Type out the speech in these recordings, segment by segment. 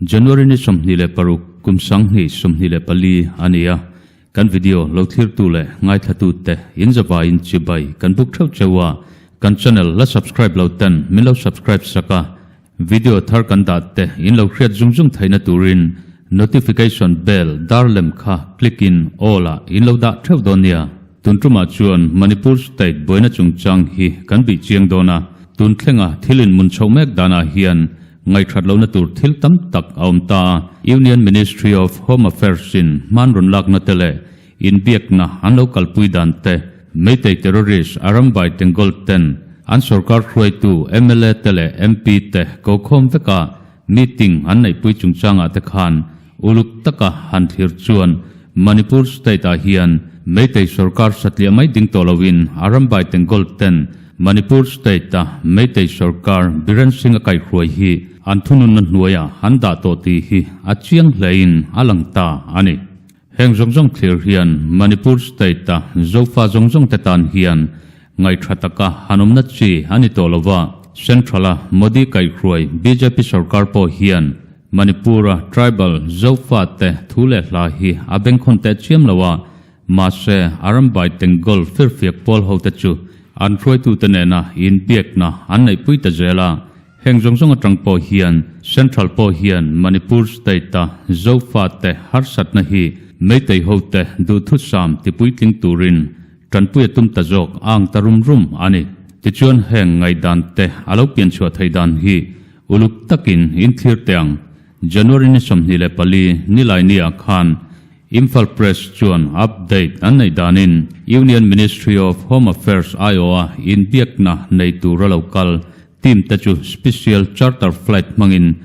January ni 26 kum 2024 a ni a, kan video lo thlirtu leh ngaithlatute in zavaiin chibai kan buk theuh cheu a, kan channel la subscribe lo ten min lo subscribe sak a, video thar kan dah te in lo hriat zung zung theihna turin notification bell dar lem kha click in all ah in lo dah theuh dawn nia. Tun tumah chuan Manipur state buaina chungchang hi kan bih chiang dawn a, tun thlenga thil inmun chhoh mek danah hian Ngaihthat lohna tur thil tam tak a awm ta a, Union Ministry of Home Affairs in hman rawn lakna te leh inbiakna an lo kalpui dan te, Meitei terrorist Arambai Tengol ten an sorkar hruaitu mla te leh MP te kokhawm veka meeting an neihpui chungchangah te khan uluk taka han thlir chuan Manipur state ah hian Meitei sorkar satliah mai ding tawh loin Arambai Tengol ten Manipur state-a Meitei sorkar Biren Singh-a kaihhruai hi an thununna hnuaiah an dah tawh tih hi a chiang hlein a lang ta a ni. Heng zawng zawng thlir hian Manipur state-a Zofa zawng zawng te tan hian ngaihṭha taka han awmna chi a ni tawh lo va, Central-a Modi kaihhruai bjp sorkar pawh hian Manipur-a tribal Zofa te thu leh hla hi a bengkhawn teh chiam lo a, Mahse, Arambai Tengol firfiak pawl hote chu an hruaitute nena inbiakna an neihpui ta zel a. Heng zawng zawng atang pawh hian Central pawh hian Manipur state-a Zofate harsatna hi Meitei hote duhthusam tipuitling turin tanpui a tum ta zawk ang ta rum rum a ni. Tichuan heng ngaihdan te a lo pianchhuah theih dan hi uluk takin inthlir teh ang. January ni 24 Nilaini-ah khan Imphal Press chuan update an neih danin Union Ministry of Home Affairs aiawha inbiakna nei tura lo kal team te chu special charter flight hmangin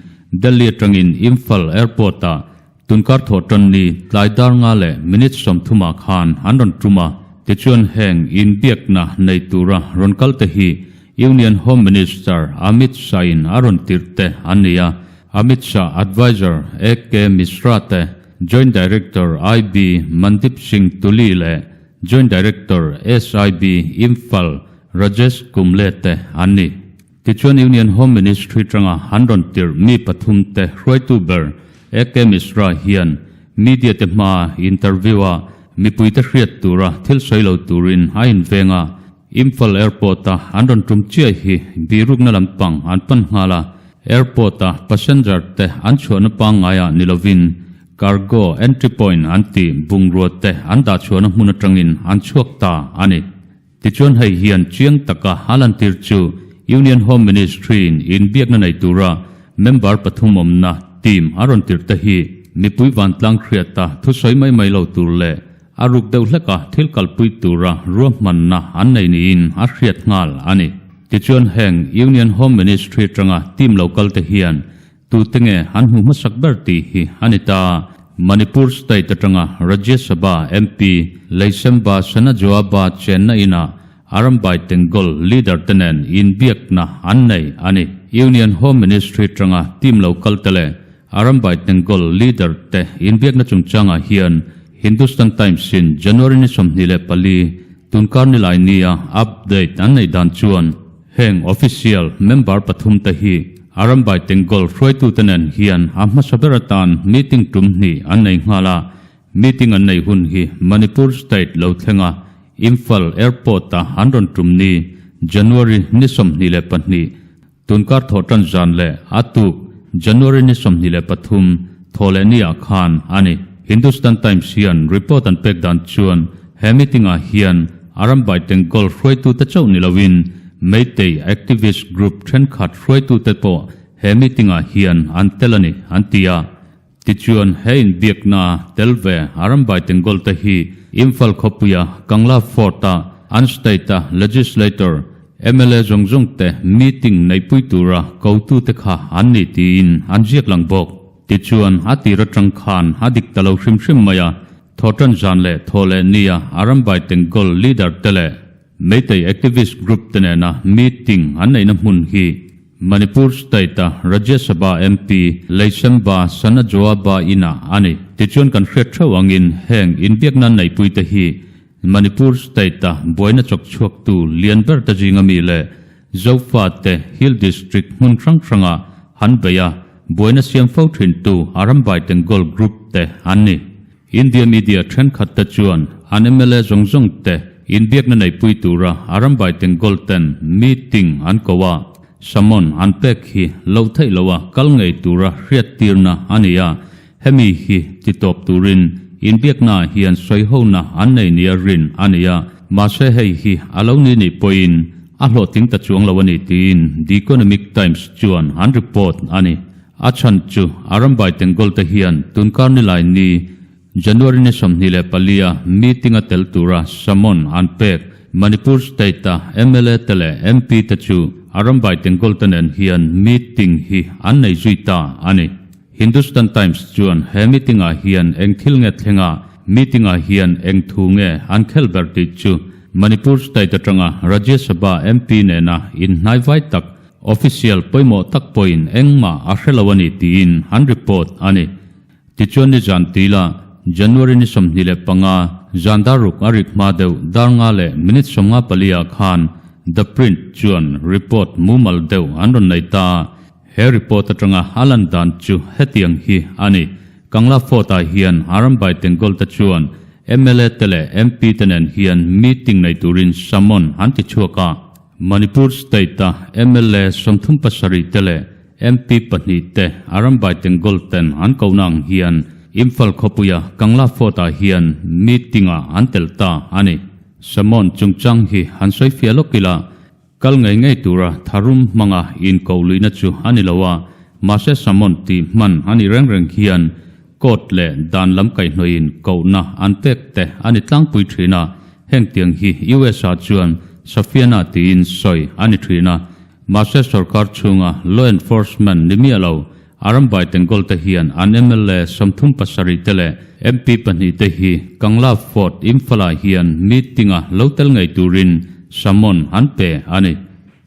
Delhi atangin Imphal Airport-ah tunkar thawh tan ni tlai dar nga leh minute 30 ah khan an rawn tum a. Tichuan heng inbiakna nei tura rawn kal te hi Union Home Minister Amit Shah-in a rawn tirh te an ni a, Amit Shah Adviser AK Mishra te, Joint Director IB Mandip Singh Tuli leh Joint Director SIB Imphal Rajesh Kumle te an ni. Tichuan Union Home Ministry tanga an rawn tirh mi pathum te hruaitu ber AK Mishra hian media te hmaa interview a mipui te hriat tura thil sawi lo turin a inveng a, Imphal Airport a an rawn tum chiah hi birukna lampang an pan nghal a, Airport a passenger te an chhuahna pangngaiah ni lovin cargo entry point an tih bungrua te an dah chhuahna hmun atangin an chhuak ta a ni. Tichuan hei hian chiang taka a lantir chu Union Home Ministry in inbiakna nei tura member pathum awmna team a rawn tirh te hi mipui vantlang hriata thusawi mai mai lo tur leh A ruk deuh hlek a, thil kalpui tura ruahmanna an nei niin a hriat nghal a ni. Tichuan heng Union Home Ministry atanga team lo kal te hian tute nge an hmuh hmasak ber tih hi a ni ta. Manipur state atanga Rajya Sabha MP Leisemba Sanajoaba chenna inah Arambai Tengol leader te nen inbiakna an nei a ni. Union Home Ministry atanga team lo kal te leh Arambai Tengol leader te inbiakna chungchangah hian Hindustan Times in January ni 24 tunkar ni lai nia update an neih dan chuan heng official member pathum te hi Arambai Tengol hruaitute nen hian a hmasa ber atan meeting tum hnih an nei nghal a, meeting an neih hun hi Manipur state lo thlenga Imphal Airport a an rawn tum ni January ni 22 Tunkar thawh tan zan leh a tuk January ni 23 thaw leh ni ah khan a ni. Hindustan Times hian report an pek dan chuan he meeting ah hian Arambai Tengol hruaitute chauh ni loin Meitei activist group thenkhat hruaitute pawh he meeting ah hian an tel a ni an ti a. Tichuan he inbiakna tel ve Arambai Tengol te hi Imphal khawpuia Kangla Fort a an state a legislator mla zawng zawng te meeting neihpui tura kotu te kha an ni tiin an ziak lang bawk. Tichuan a tir atang khan a dik ta lo hrim hrim mai a, thawhtan zan leh thaw leh nia Arambai Tengol leader te leh Meitei activist group te nena meeting an neihna hmun hi Manipur state-a Rajya Sabha MP Leisemba Sanajoaba inah a ni. Tichuan kan hriat theuh angin heng inbiakna neihpui te hi Manipur state-a buaina chawk chhuaktu lian ber te zinga mi leh Zofa te Hill District hmun hrang hranga han bei a. buaina siam fo thintu Arambai Tengol group te an ni. India media thenkhat te chuan an mla zawng zawng te inbiakna neipui tura Arambai Tengol ten meeting an ko a, summon an pek hi loh theih loha kal ngei tura hriattirna a ni a, hemi hi titawp turin inbiaknaah hian sawihona an nei nia rin a ni a, mahse hei hi a lo ni nih pawhin a hlawhtling ta chuang lo a ni tiin The Economic Times chuan an report a ni. A chhan chu Arambai Tengol te hian tunkar nilai ni January ni 24 a meeting a tel tura summon an pek Manipur state a mla te leh MP te chu Arambai Tengol te nen hian meeting hi an nei zui ta a ni. Hindustan Times chuan he meeting ah hian eng thil nge thleng a, meeting ah hian eng thu nge an khel ber tih chu Manipur state atanga Rajya Sabha MP nena inhnai vai tak Official pawimawh tak pawhin engmah a hre lo a ni tiin an report a ni. Tichuan ni zan tila January ni 25 zan dar ruk a rik hma deuh dar nga leh minute 54 ah khan The Print chuan report mumal deuh an rawn nei ta a. He report atanga a lan dan chu hetiang hi a ni. Kangla Fort ah hian Arambai Tengol te chuan mla te leh MP te nen hian meeting nei turin summon an ti chhuak a. Manipur State-a mla 37 te leh MP pahnih te Arambai Tengol ten an kohna ang hian Imphal khawpuia Kangla Fort-ah hian meeting-ah an tel ta a ni. Summon chungchang hi han sawi fiah lawk ila, kal ngei ngei tura tharum hmanga inkoh luihna chu a ni lo a, mahse summon tih hman a nih reng reng hian Court leh dan lam kaihhnawhin kohna an pek te a ni tlangpui thin a, heng tiang hi US ah chuan Safiana tiin sawi a ni thin a. Mahse sorkar chhunga law enforcement ni miah lo Arambai Tengol te hian an mla 37 te leh MP pahnih te hi Kangla Fort Imphal ah hian meeting a lo tel ngei turin summon an pe a ni.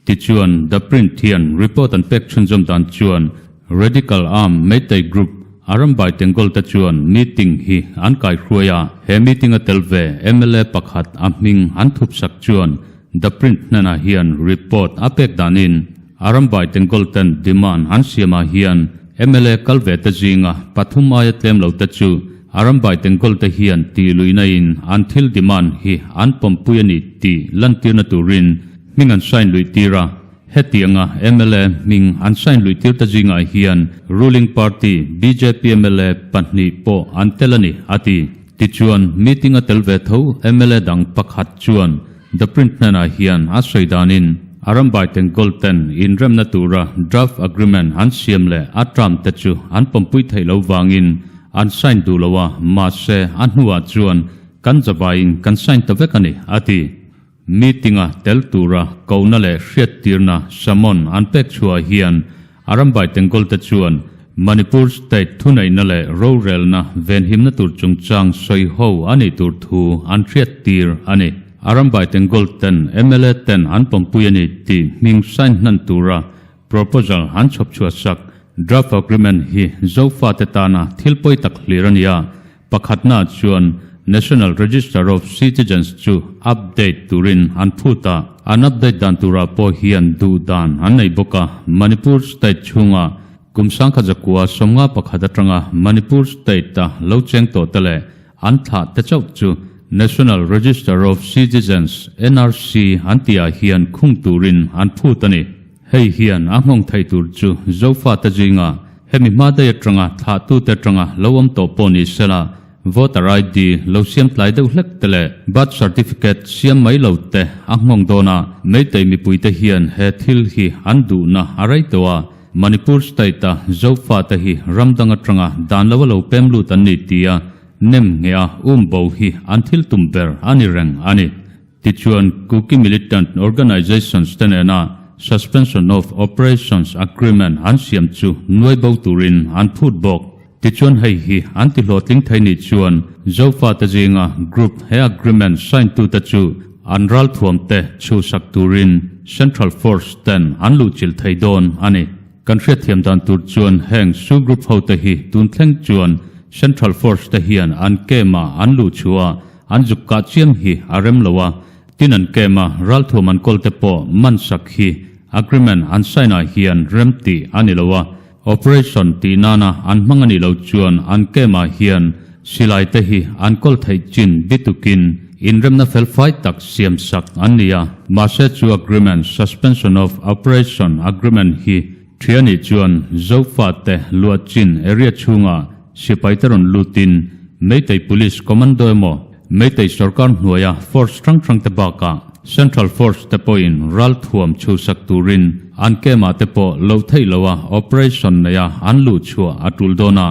Tichuan, The Print hian report an pek chhunzawm dan chuan Radical Arm Meitei Group a rambai Tengol te chuan meeting hi an kaihruai a, he meeting a tel ve mla pakhat a hming an thup sak chuan The Print hnenah hian report a pek danin a rambai Tengol ten demand an siamah hian mla kal ve te zinga pathum aia tlem lo te chu a rambai Tengol te hian tih luihna in an thil demand hi an pawmpui a ni tih lantirna turin Hming an sign luih tir a, hetianga mla hming an sign luih tir ta zingah hian ruling party bjp mla pahnih pawh an tel a ni, a ti. Tichuan, meeting a tel ve tho mla dang pakhat chuan The Print hnenah hian a sawi danin a rambai Tengol ten inremna tura draft agreement an siam leh a term te chu an pawmpui theih lo vangin an sign duh lo a, mahse a hnuah chuan kan zavaiin kan sign ta vek a ni, a ti. Meeting-a tel tura kohna leh hriattirna summon an pek chhuah hian Arambai Tengol te chuan Manipur State thuneihna leh rorelna venhimna tur chungchang sawi ho a nih tur thu an hriattir a ni. Arambai Tengol ten mla ten an pawmpui a ni tih hming sign hnan tura proposal an chhawp chhuah sak draft agreement hi Zofate tana thil pawi tak hlir a ni a, Pakhatna chuan National Register of Citizens chu update turin an phut a, an update dan turah pawh hian duh dan an nei bawk a. Manipur state chhunga kum 1951 atanga Manipur state-a lo cheng tawh te leh an thlah te chauh chu National Register of Citizens, NRC, an tihah hian khung turin an phut a ni. Hei hian a nghawng thei tur chu Zofate zinga hemi hma daih atanga thlahtute atanga lo awm tawh pawh ni sela, voter ID lo siam tlai deuh hlek te leh birth certificate siam mai lo te a nghawng dawn a, Meitei mipuite hian he thil hi an duhna a rei tawh a, Manipur state-a Zofate hi ram dang atanga dan lo a lo pem lut an ni tia nem ngheh a um bo hi an thil tum ber a ni reng a ni. Tichuan, Kuki Militant Organizations te nena Suspension of Operations Agreement an siam chu nuai bo turin an phut bawk. Tichuan hei hi an ti hlawhtling thei nih chuan Zofa te zinga group he agreement sign tute chu an ralthuam te chhuhsak turin Central Force ten an luhchilh thei dawn a ni. Kan hriatthiam dan tur chuan heng su group ho te hi tun thleng chuan Central Force te hian an camp ah an luhchhuah a, An zuk kah chiam hi a rem lo a, tin an kem a, ralthuam an kawl te pawh man sak hi agreement an sign ah hian rem tih a ni lo a. Operation tih nana an hmang a nih loh chuan an camp ah hian silai te hi an kawl theih chin bitukin inremna felfai tak siam sak an ni a. Mahse chu agreement, suspension of operation agreement, hi Ṭhia nih chuan Zofate luah chin area chhungah sipai te rawn lutin Meitei Police Commando emaw Meitei sorkar hnuaia force hrang hrang te bakah Central Force te pawhin ralthuam chhuhsak turin an camp-ah te pawh loh theih loha operation neia an luh chhuah a tul dawn a.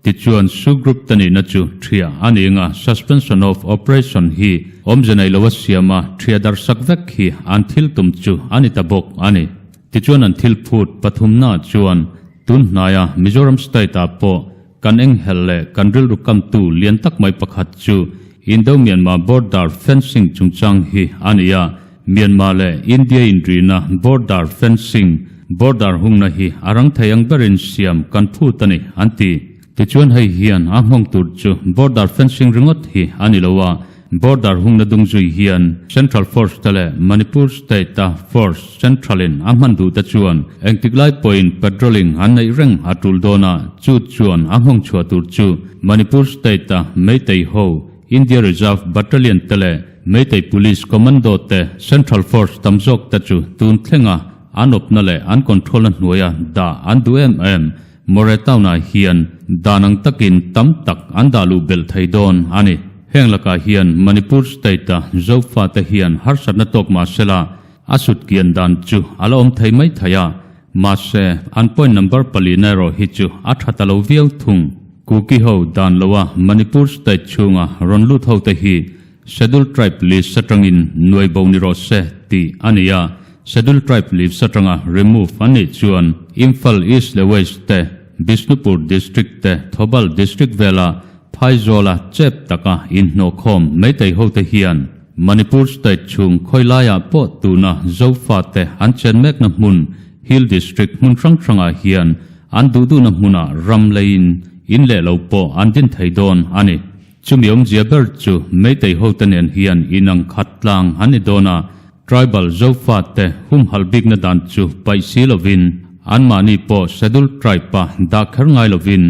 Tichuan, Su Group te nihna chu ṭhia a ni anga suspension of operation hi awmze nei lo a siam a, ṭhia darhsak vek hi an thil tum chu a ni ta bawk a ni. Tichuan an thil phut pathumna chuan tun hnaia Mizoram State ah pawh kan enghelh leh kan rilru kamtu lian tak mai pakhat chu Indo-Myanmar border fencing chungchang hi a ni a, Myanmar leh India inrina border fencing, border hungna hi a rang thei ang berin siam kan phut a ni, an ti. Tichuan hei hian a nghawng tur chu border fencing ringawt hi a ni lo a, border hungna dung zui hian Central Force te leh Manipur State a Force Central in a hman duh te chuan engtik lai pawhin patrolling an neih reng a tul dawn a, chu chuan a nghawng chhuah tur chu Manipur State a Meitei ho India Reserve Battalion te leh Meitei Police Commando te Central Force tam zawk te chu tun thlenga an awpna leh an control na hnuaia dah an duh em em. More Town-ah hian dan ang takin tam tak an dah luh belh thei dawn a ni. Heng lakah hian Manipur State-a Zofate hian harsatna tawk mah sela a sutkian dan chu a la awm thei mai thei a, mahse an point number palina erawh hi chu a tha ta lo viau thung. Kuki ho dan loa Manipur State chhunga rawn lut hote hi Scheduled Tribe list atangin nuai bo ni rawh se tih a ni a, Scheduled Tribe list atanga remove an nih chuan Imphal East leh West te, Bishnupur District te, Thoubal District vela Phaizawla chep taka inhnawhkhawm Meitei hote hian Manipur State chhung khawilaiah pawh tuna Zofate an chen mekna hmun Hill District hmun hrang hrangah hian an duhduhna hmunah ram leiin in leh lo pawh an din thei dawn a ni. Chumi awmzia ber chu Meitei hote nen hian inang khat tlang an ni dawn a, tribal Zofate humhalh bikna dan chu paih si lovin anmahni pawh Scheduled Tribe-a dah kher ngai lovin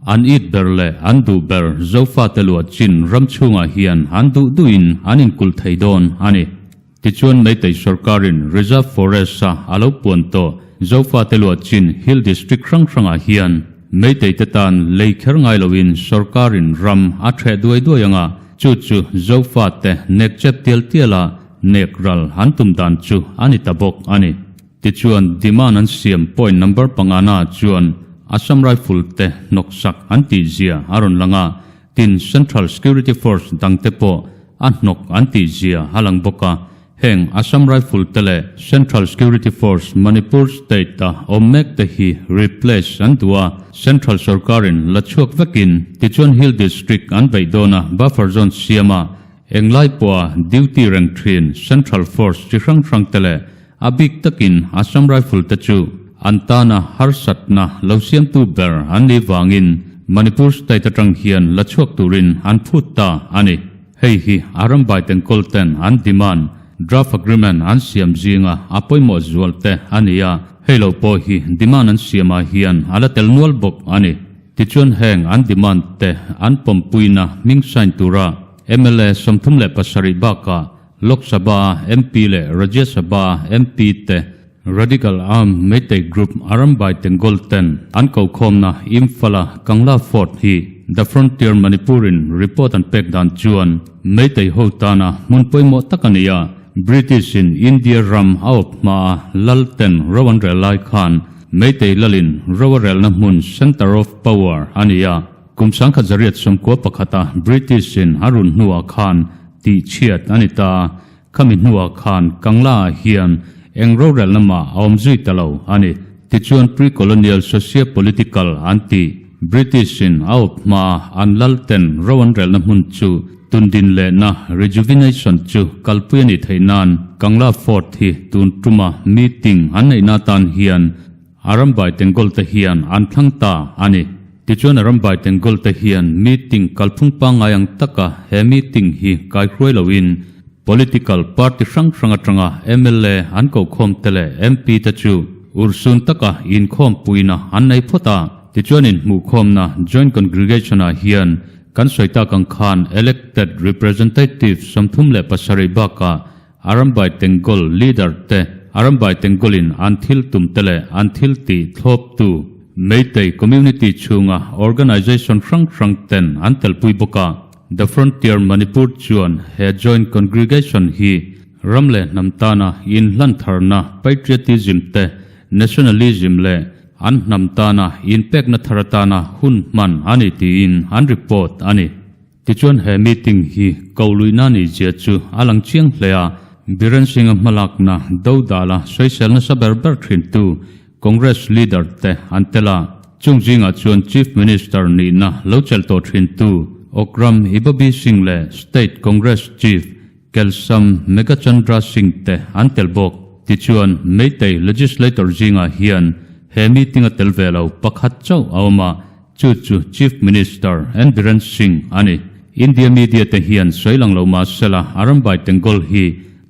an it ber leh an duh ber Zofate luah chin ram chhungah hian an duh duhin an inkulh thei dawn a ni. Tichuan Meitei sorkarin Reserve Forest-a a lo puan tawh Zofate luah chin Hill District hrang hrangah hian Meitei te tan lei kher ngai loin sorkarin ram a ṭheh duai duai anga chu chu Zofate nek chep tial tiala nek ral an tum dan chu a ni ta bawk a ni. Tichuan demand an siam point number pangana chuan Assam Rifle te hnawksak an tih zia a rawn lang a, Tin, Central Security Force dangte pawh a hnawk an tih zia a lang bawk a, heng Assam Rifle te leh Central Security Force Manipur State a awm mek te hi replace an duh a, Central sorkarin la chhuak vekin tichuan Hill District an beih dawn a, buffer zone siam a, englai pawha duty reng thin Central Force chi hrang hrang te leh a bik takin Assam Rifle te chu an tana harsatna lo siamtu ber an nih vangin Manipur state atang hian la chhuak turin an phut ta a ni. Hei hi a ram bai tengkawl ten an demand, draft agreement an siam zinga a pawimawh zual te a ni a, hei lo pawh hi demand an siamah hian a la tel nual bawk a ni. Tichuan heng an demand te an pawmpuina hming sign tura mla 37 bakah Lok Sabha MP leh Rajya Sabha MP te Radical Arm Meitei Group Arambai Tengol ten an kokhawmna Imphal-a Kangla Fort hi The Frontier Manipur-in report an pek dan chuan Meitei ho tana hmun pawimawh tak a ni a, British-in India ram a awp hmaa lal ten ro an rel lai khan Meitei lalin ro a relna hmun Centre of Power a ni a. Kum 1991-a British-in a run hnuah khan tih chhiat a ni ta. Khami hnuah khan Kangla-ah hian eng rorelna mah a awm zui ta lo a ni. Tichuan pre-colonial socio-political an tih British-in a awp hmaa an lal ten ro an relna hmun chu tundin lehna rejuvenation chu kalpui a nih theih nan Kangla Fort hi tun tuma meeting an neihna atan hian A rambai Tengol te hian an thlang ta a ni. Tichuan a rambai Tengol te hian meeting kalphung pangngai ang taka he meeting hi kaihruai loin political party hrang hrang atanga mla an kokhawm te leh MP te chu Urhsun taka inkhawm puina an nei phawt a. Tichuan inhmuhkhawmna Joint Congregation-ah hian kan sawi tak ang khan elected representative 37 bakah Arambai Tengol leader te Arambai Tengol-in an thil tum te leh an thil tih thlawptu Meitei community chhunga organization hrang hrang ten an telpui bawk a. The Frontier Manipur chuan he Joint Congregation hi ram leh hnam tana inhlan tharna patriotism te, nationalism leh an hnam tana inpekna thar atana hun hman a ni tiin an report a ni. Tichuan he meeting hi ko luihna ni zia chu a lang chiang hle a, Biren Singh-a hmalakna dodala sawisel nasa ber ber thintu Congress leader te an tel a, chung zingah chuan Chief Minister nihna lo chelh tawh thintu Okram Ibobi Singh leh State Congress Chief Kelsam Megachandra Singh te an tel bawk. Tichuan Meitei legislator zingah hian he meeting-a tel ve lo pakhat chauh a awm a, Chu chu Chief Minister N Biren Singh a ni. India media te hian sawi lang lo mah sela Arambai Tengol hi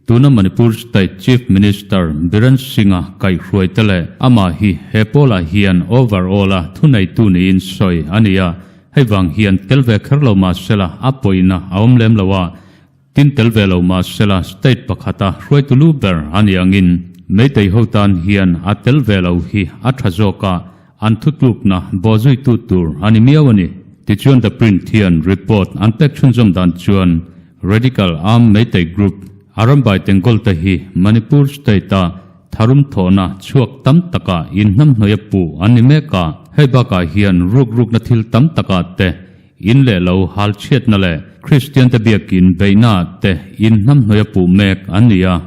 tuna Manipur State Chief Minister Biren Singh-a kaihhruai te leh amah hi he pawlah hian overall a thuneitu niin sawi a ni a, hei vang hian tel ve kher lo mah sela a pawihna a awm lem lo a, Tin tel ve lo mah sela state pakhata hruaitu lu ber a ni angin Meitei ho tan hian a tel ve lo hi a tha zawk a, an thutlukna bawhzuitu tur a ni miau a ni. Tichuan The Print hian report an pek chhunzawm dan chuan Radical Armed Meitei Group Arambai Tengol te hi Manipur state-a tharum thawhna chhuak tam takah inhnamhnawih a puh an ni mek a, hei bakah hian rukrukna thil tam takah te In leh lo hal chhiatna leh Kristiante biakin beihna te in hnamhnawih a puh mek an ni a.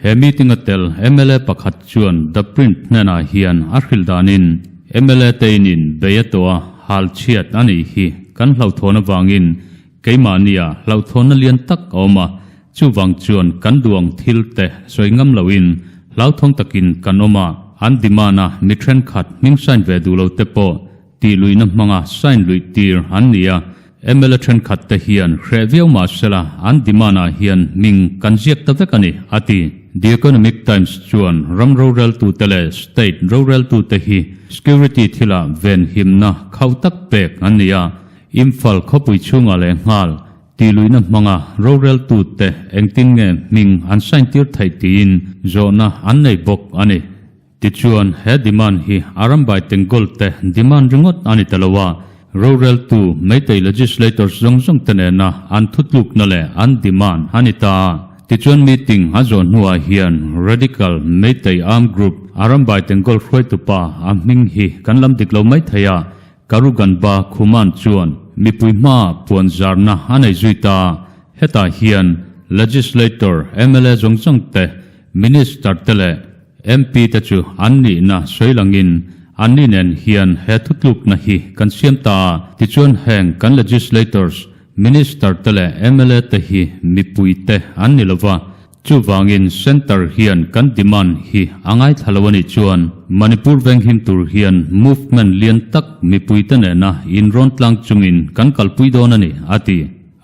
He meeting a tel mla pakhat chuan The Print hnenah hian a hrilh danin mla te in in bei a tawh a, hal chhiat a nih hi kan hlauhthawn avangin keimahnia hlauhthawnna lian tak a awm a, chuvang chuan kan duang thil te sawi ngam loin hlauthawng takin kan awm a, an demand a mi thenkhat hming sign ve duh lo te pawh Tih luihna hmanga sign luih tir an ni a, mla thenkhat te hian hreh viau mah sela an demand ah hian hming kan ziak ta vek a ni, a ti. The Economic Times chuan ram roreltute leh state roreltute hi security thilah venhimna khauh tak pek an ni a, Imphal khawpui chhungah leh nghal tih luihna hmanga roreltute engtin nge hming an sign tir theih tiin zawhna an nei bawk a ni. Tichuan, he demand hi Arambai Tengol te demand ringawt a ni ta lo a, roreltu Meitei legislators zawng zawng te nena an thutlukna leh an demand a ni ta a. Tichuan meeting a zawh hnuah hian Radical Meitei Armed Group Arambai Tengol hruaitupa a hming hi kan lam dik lo mai thei a, Karuganba Khuman chuan mipui hmaah puan zarna a nei zui ta a, hetah hian legislator mla zawng zawng te, minister te leh MP te chu an nihna sawi langin anni nen hian he thutlukna hi kan siam ta a, tichuan heng kan legislators, minister te leh mla te hi mipui te an ni lova, chuvangin centre hian kan demand hi a ngaithla lo a nih chuan Manipur venghim tur hian movement lian tak mipui te nena inrawn tlang chungin kan kalpui dawn a ni, a ti.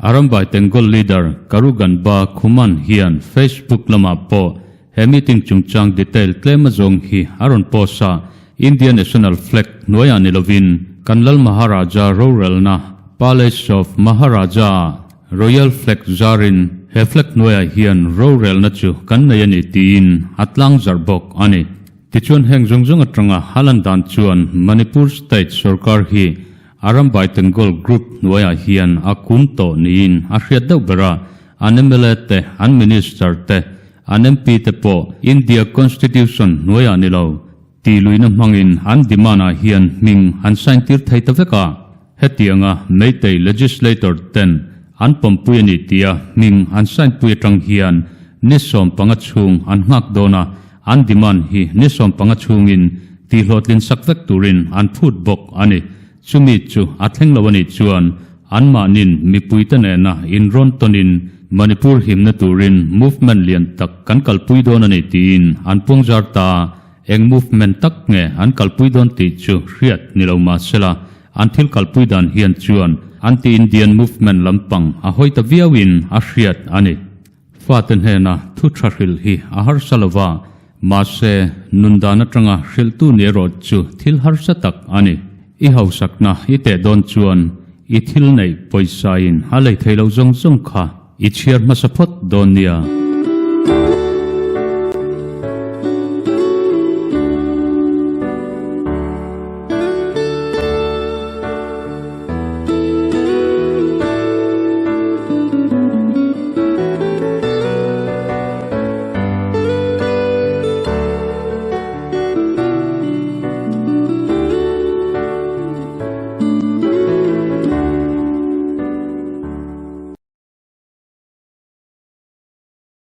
Arambai Tengol leader Karuganba Khuman hian Facebook lamah pawh He meeting chungchang detail tlem azawng hi a rawn post a, India National Flag hnuaiah ni lovin kan Lal Maharaja rorelna Palace of Maharaja ah Royal Flag zarin he flag hnuaiah hian rorelna chu kan nei a ni tiin a tlang zarh bawk a ni. Tichuan heng zawng zawng atanga a lan dan chuan Manipur State sorkar hi Arambai Tengol Group hnuaiah hian a kun tawh niin a hriat deuh ber a, an mla te, an Minister te, An MP te pawh India Constitution hnuaiah ni lo, tih luihna hmangin an demand ah hian hming an sign tir thei ta vek a. Hetianga Meitei legislator ten an pawmpui a ni tia hming an sign pui atang hian ni 15 chhung an nghak dawn a, an demand hi ni 15 chhungin tihhlawhtlin sak vek turin an phut bawk a ni. Chumi chu a thleng lo a nih chuan anmahnin mipuite nena inrawn tawnin Manipur himna turin movement lian tak kan kalpui dawn a ni tiin an puangzar ta. Eng movement tak nge an kalpui dawn tih chu hriat ni lo mah sela an thil kalpui dan hian chuan anti-Indian movement lampang a hawi ta viauin a hriat a ni. Fate hnena thu tha hrilh hi a harsa lo va. Mahse, nun dan atanga hrilhtu ni erawh chu thil harsa tak a ni. I hausakna i teh dawn chuan i thil neih pawisa in a lei thei lo zawng zawng kha i chhiar hmasa phawt dawn nia.